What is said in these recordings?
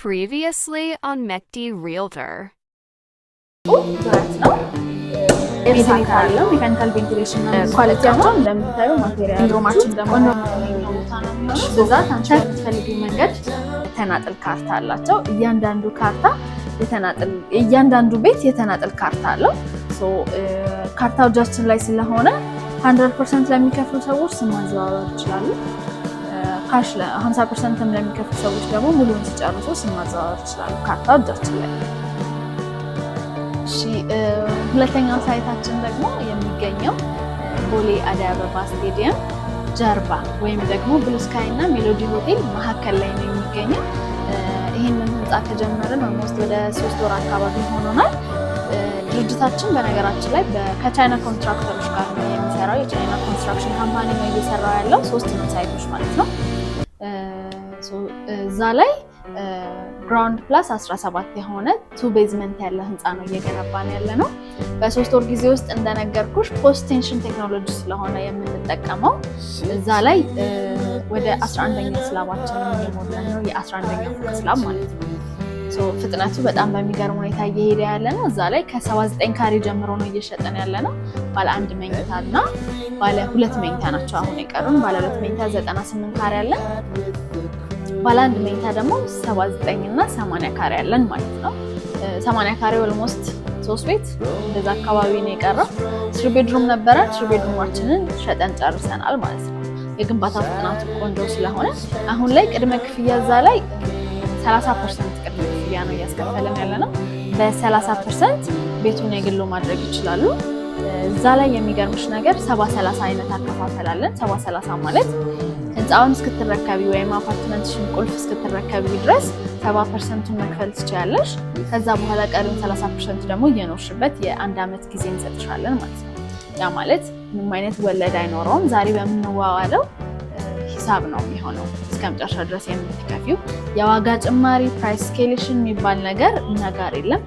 Previously on Mekdi Realtor. ብረት ነው። Ventilate አለው፣ mechanical ventilation ነው። Quality ያቸው እንደምታዩ material room ኣችን ደግሞ ቦታ ነው የሚሆነው። ብዛት አንቺ በምትፈልጊው መንገድ የተናጥል ካርታ አላቸው። እያንዳንዱ ካርታ የተናጥል፣ እያንዳንዱ ቤት የተናጥል ካርታ አለው። So ካርታው እጃችን ላይ ስለሆነ 100% ለሚከፍሉ ሰዎች ስም ማዘዋወር ይችላሉ። Cash 50%ም ለሚከፍሉ ሰዎች ደግሞ ሙሉውን ሲጨርሱ ስም ማዘዋወር ይችላሉ። ካርታው እጃችን ላይ። እሺ፣ ሁለተኛው site ኣችን ደግሞ የሚገኘው ቦሌ አደይ አበባ ስቴዲየም ጀርባ ወይም ደግሞ ብሉ ስካይ እና ሜሎዲ ሆቴል መካከል ላይ ነው የሚገኘው። ይህንን ህንፃ ከጀመርን almost ወደ 3 ወር አካባቢ ሆኖናል። ድርጅታችን በነገራችን ላይ ከቻይና contractor ኦች ጋር ነው የሚሰራው። የቻይና construction company ነው እየሰራው ያለው፣ ሶስቱንም site ኦች ማለት ነው። እዛ ላይ ground plus 17 የሆነ two basement ያለ ህንፃ ነው እየገነባን ያለ ነው። በ3 ወር ጊዜ ውስጥ እንደነገርኩሽ post tension technology ስለሆነ የምንጠቀመው፣ እዛ ላይ ወደ 11ኛ slab ኣችንን እየሞላን ነው። የ11ኛ ፎቅ slab ማለት ነው። So ፍጥነቱ በጣም በሚገርም ሁኔታ እየሄደ ያለ ነው። እዛ ላይ ከ79 ካሬ ጀምሮ ነው እየሸጠን ያለ ነው። ባለ አንድ መኝታ እና ባለ ሁለት መኝታ ናቸው አሁን የቀሩን። ባለ ሁለት መኝታ 98 ካሬ አለን። ባለ አንድ መኝታ ደግሞ 79 እና 80 ካሬ አለን ማለት ነው። 80 ካሬ almost ሶስት ቤት እንደዛ አካባቢ ነው የቀረው። Three bedroom ነበረ። Three bedroom ኣችንን ሸጠን ጨርሰናል ማለት ነው። የግንባታ ፍጥነቱ ቆንጆ ስለሆነ አሁን ላይ ቅድመ ክፍያ እዛ ላይ 30% ቅድመ ክፍያ ነው እያስከፈለን ያለ ነው። በ30% ቤቱን የግሎ ማድረግ ይችላሉ። እዛ ላይ የሚገርምሽ ነገር 70/30 አይነት አከፋፈል አለን። 70/30 ማለት ህንፃውን እስክትረከቢ ወይም አፓርትመንትሽን ቁልፍ እስክትረከቢ ድረስ 70% ኡን መክፈል ትችያለሽ። ከዛ በኋላ ቀሪውን 30% ደግሞ እየኖርሽበት የአንድ ዓመት ጊዜ እንሰጥሻለን ማለት ነው። ያ ማለት ምንም አይነት ወለድ አይኖረውም። ዛሬ በምንዋዋለው ሂሳብ ነው የሚሆነው እስከ መጨረሻ ድረስ የምትከፊው። የዋጋ ጭማሪ፣ price escalation የሚባል ነገር እኛ ጋር የለም።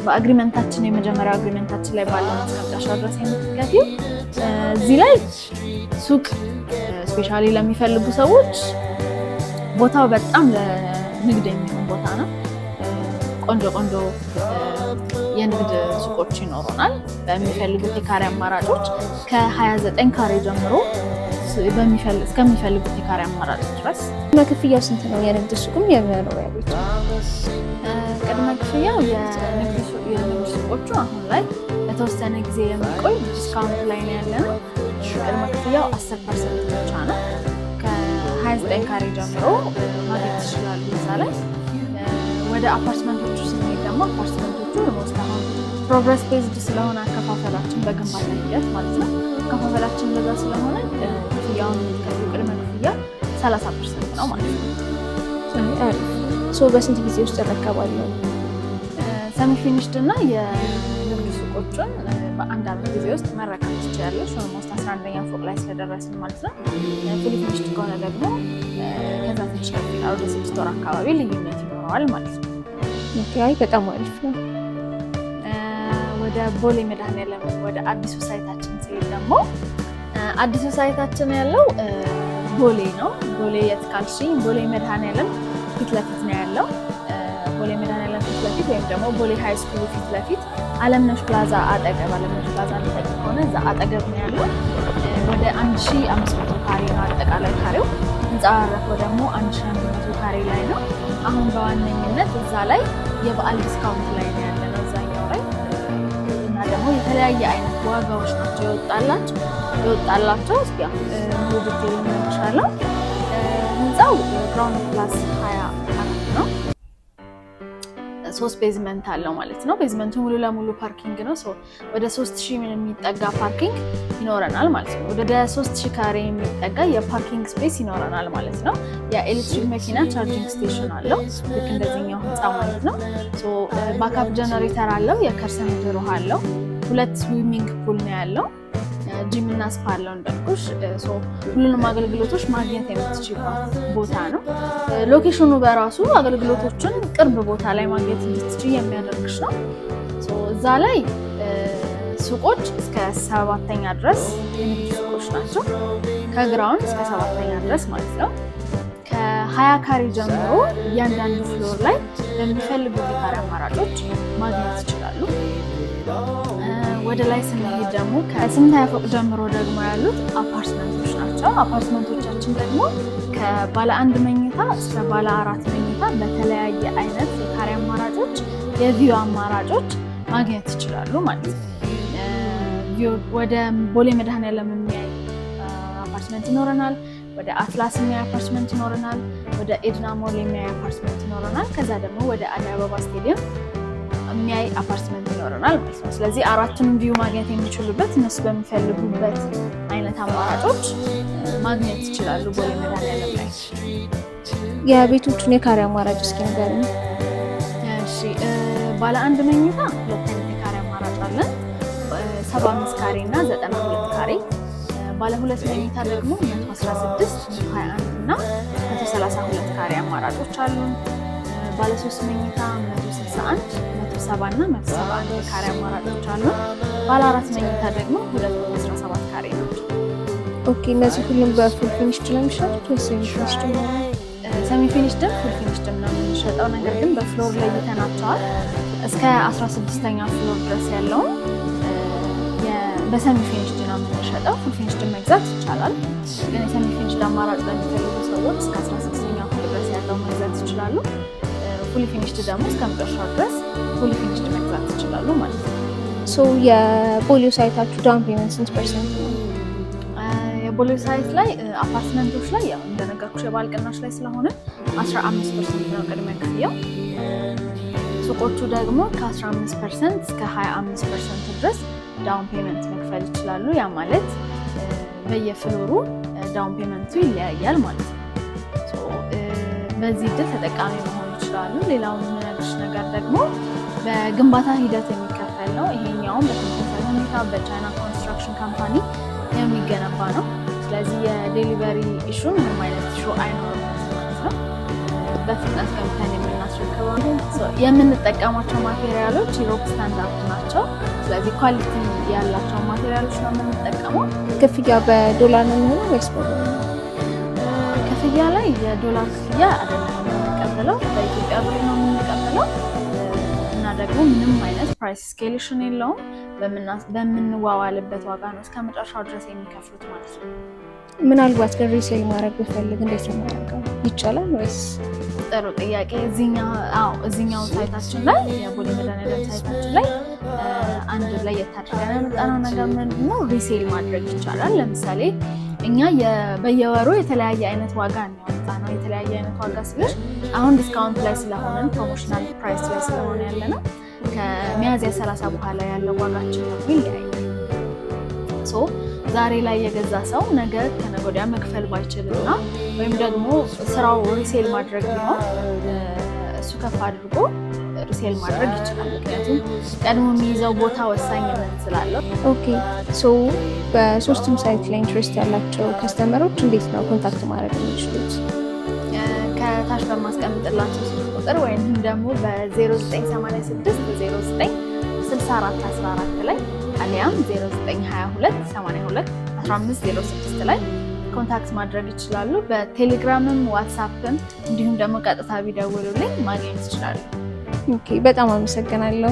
በ agreement ኣችን፣ የመጀመሪያው agreement ኣችን ላይ ባለው እስከ መጨረሻ ድረስ የምትከፊው። እዚህ ላይ ሱቅ especially ለሚፈልጉ ሰዎች ቦታው በጣም ለንግድ የሚሆን ቦታ ነው። ቆንጆ ቆንጆ የንግድ ሱቆች ይኖሩናል። በሚፈልጉት የካሬ አማራጮች ከ29 ካሬ ጀምሮ እስከሚፈልጉት የካሬ አማራጮች ድረስ። ቅድመ ክፍያው ስንት ነው? የንግድ ሱቁም የመኖሪያ ቤቱ? ቅድመ ክፍያው የንግድ ሱቆቹ አሁን ላይ ለተወሰነ ጊዜ የሚቆይ discount ላይ ነው ያለነው። ቅድመ ክፍያው 10% ብቻ ነው። ከ29 ካሬ ጀምሮ ማግኘት ትችላሉ እዛ ላይ። ወደ አፓርትመንቶቹ ስንሄድ ደግሞ አፓርትመንቶቹ almost አሁን progress based ስለሆነ አከፋፈላችን፣ በግንባታ ሂደት ማለት ነው። አከፋፈላችን እንደዛ ስለሆነ ክፍያውን የምትከፍለው ቅድመ ክፍያ 30% ነው ማለት ነው። አሪፍ። So በስንት ጊዜ ውስጥ እረከባለሁ? Semi finished እና የንግድ ሱቆቹን በአንድ ዓመት ጊዜ ውስጥ መረከብ ትችያለሽ። Almost 11ኛ ፎቅ ላይ ስለደረስን ማለት ነው። Fully finished ከሆነ ደግሞ ከዛ ትንሽ ከፍ ይላል። ወደ 6 ወር አካባቢ ልዩነት ይኖረዋል ማለት ነው። Okay፣ አይ በጣም አሪፍ ነው። ወደ ቦሌ መድኃኒዓለም ወደ አዲሱ site ኣችን ሲሄድ ደግሞ አዲሱ site ኣችን ያለው ቦሌ ነው። ቦሌ የት ካልሽኝ ቦሌ መድኃኒዓለም ፊት ለፊት ነው ያለው። ቦሌ መድኃኒዓለም ፊት ለፊት ወይም ደግሞ ቦሌ high school ኡ ፊት ለፊት አለምነሽ ፕላዛ አጠገብ፣ አለምነሽ ፕላዛ የሚጠቅ ከሆነ እዛ አጠገብ ነው ያለው። ወደ 1500 ካሬ ነው አጠቃላይ ካሬው። ህንፃ ያረፈው ደግሞ 1100 ካሬ ላይ ነው። አሁን በዋነኝነት እዛ ላይ የበዓል discount ላይ ነው ያለነው እዛኛው ላይ፣ እና ደግሞ የተለያየ አይነት ዋጋዎች ናቸው የወጣላቸው። እስኪ ሙሉ detail እነግርሻለሁ። ህንፃው ground plus 24 ነው። ሶስት basement አለው ማለት ነው። Basement ኡ ሙሉ ለሙሉ parking ነው። ወደ 3000 የሚጠጋ parking ይኖረናል ማለት ነው። ወደ 3000 ካሬ የሚጠጋ የ parking space ይኖረናል ማለት ነው። የኤሌክትሪክ መኪና charging station አለው፣ ልክ እንደዚህኛው ህንፃ ማለት ነው። Backup generator አለው። የከርሰ ምድር ውሃ አለው። ሁለት swimming pool ነው ያለው። ጂም እና spa አለው እንዳልኩሽ። ሁሉንም አገልግሎቶች ማግኘት የምትችይባት ቦታ ነው። Location ኑ በራሱ አገልግሎቶችን ቅርብ ቦታ ላይ ማግኘት እንድትችይ የሚያደርግሽ ነው። እዛ ላይ ሱቆች እስከ ሰባተኛ ድረስ የንግድ ሱቆች ናቸው። ከ ground እስከ ሰባተኛ ድረስ ማለት ነው። ከ ከ20 ካሬ ጀምሮ እያንዳንዱ floor ላይ በሚፈልጉት የካሬ አማራጮች ማግኘት ይችላሉ። ወደ ላይ ስንሄድ ደግሞ ከስምንተኛ ፎቅ ጀምሮ ደግሞ ያሉት አፓርትመንቶች ናቸው። አፓርትመንቶቻችን ደግሞ ከባለ አንድ መኝታ እስከ ባለ አራት መኝታ በተለያየ አይነት የካሬ አማራጮች፣ የ view አማራጮች ማግኘት ይችላሉ ማለት ነው። ወደ ቦሌ መድኃኔዓለም የሚያይ አፓርትመንት ይኖረናል። ወደ አትላስ የሚያይ አፓርትመንት ይኖረናል። ወደ ኤድና ሞል የሚያይ አፓርትመንት ይኖረናል። ከዛ ደግሞ ወደ አደይ አበባ ስቴዲየም የሚያይ አፓርትመንት ይኖረናል ማለት ነው። ስለዚህ አራቱንም view ማግኘት የሚችሉበት፣ እነሱ በሚፈልጉበት አይነት አማራጮች ማግኘት ይችላሉ ቦሌ መድኃኔዓለም ላይ። የቤቶቹን የካሬ አማራጭ እስኪ ንገሪኝ። እሺ፣ ባለ አንድ መኝታ ሁለት አይነት የካሬ አማራጭ አለን። 75 ካሬ እና 92 ካሬ። ባለ ሁለት መኝታ ደግሞ 116፣ 121 እና 132 ካሬ አማራጮች አሉን። ባለ ሶስት መኝታ 161፣ 170 እና 171 ካሬ አማራጮች አሉን። ባለ አራት መኝታ ደግሞ 217 ካሬ ናቸው። Okay፣ እነዚህ ሁሉም በ full finished ነው የሚሸጡት ወይስ semi finished ነው? Semi finished ም full finished ም ነው የምንሸጠው። ነገር ግን በ floor ለይተናቸዋል። እስከ 16ኛ floor ድረስ ያለውን በ semi finished ነው የምንሸጠው። Full finished መግዛት ይቻላል፣ ግን የ semi finished አማራጭ ለሚፈልጉ ሰዎች እስከ 16ኛ floor ድረስ ያለው መግዛት ይችላሉ። Fully finished ደግሞ እስከ መጨረሻው ድረስ fully finished መግዛት ይችላሉ ማለት ነው። So የቦሌው site ኣችሁ down payment ስንት percent ነው? የቦሌው site ላይ አፓርትመንቶች ላይ ያው እንደነገርኩሽ የበዓል ቅናሽ ላይ ስለሆነ 15% ነው ቅድመ ክፍያው። ሱቆቹ ደግሞ ከ15% እስከ 25% ድረስ down payment መክፈል ይችላሉ። ያ ማለት በየ floor ኡ down payment ኡ ይለያያል ማለት ነው። So በዚህ እድል ተጠቃሚ መሆን ይችላሉ። ሌላው የምነግርሽ ነገር ደግሞ በግንባታ ሂደት የሚከፈል ነው። ይሄኛውም በተመሳሳይ ሁኔታ በቻይና construction company የሚገነባ ነው። ስለዚህ የ delivery issue ምንም አይነት issue አይኖርበትም ማለት ነው። በፍጥነት ገንብተን የምናስረክበው፣ የምንጠቀማቸው material ኦች Europe standard ናቸው። ስለዚህ quality ያላቸው material ኦች ነው የምንጠቀመው። ክፍያ በዶላር ነው የሚሆነው ወይስ በብር ነው? ክፍያ ላይ የዶላር ክፍያ አይደለም የምንቀበለው፣ በኢትዮጵያ ብር ነው የምንቀበለው እና ደግሞ ምንም አይነት price escalation የለውም። በምንዋዋልበት ዋጋ ነው እስከ መጨረሻው ድረስ የሚከፍሉት ማለት ነው። ምናልባት ግን resale ማድረግ ብፈልግ እንዴት ነው የማደርገው? ይቻላል ወይስ? ጥሩ ጥያቄ። አዎ፣ እዚህኛው site ኣችን ላይ፣ የቦሌ መድኃኔዓለም site ኣችን ላይ አንድ ለየት አድርገን ያመጣነው ነገር ምንድን ነው? Resale ማድረግ ይቻላል። ለምሳሌ እኛ በየወሩ የተለያየ አይነት ዋጋ ነው ያወጣነው። የተለያየ አይነት ዋጋ ስልሽ አሁን discount ላይ ስለሆነን፣ promotional price ላይ ስለሆነ ያለ ነው። ከሚያዝያ 30 በኋላ ያለው ዋጋችን ደግሞ ይለያያል። So ዛሬ ላይ የገዛ ሰው ነገ ከነገ ወዲያ መክፈል ባይችል እና ወይም ደግሞ ስራው resale ማድረግ ቢሆን እሱ ከፍ አድርጎ resale ማድረግ ይችላል። ምክንያቱም ቀድሞ የሚይዘው ቦታ ወሳኝነት ስላለው። Okay፣ so በሶስቱም site ላይ interest ያላቸው customer ኦች እንዴት ነው contact ማድረግ የሚችሉት? ከታች በማስቀምጥላቸው ስልክ ቁጥር ወይም ደግሞ በ0986 09 64 14 ላይ አሊያም 0922 82 1506 ላይ contact ማድረግ ይችላሉ። በቴሌግራምም ዋትሳፕም እንዲሁም ደግሞ ቀጥታ ቢደውሉልኝ ማግኘት ይችላሉ። Okay፣ በጣም አመሰግናለሁ።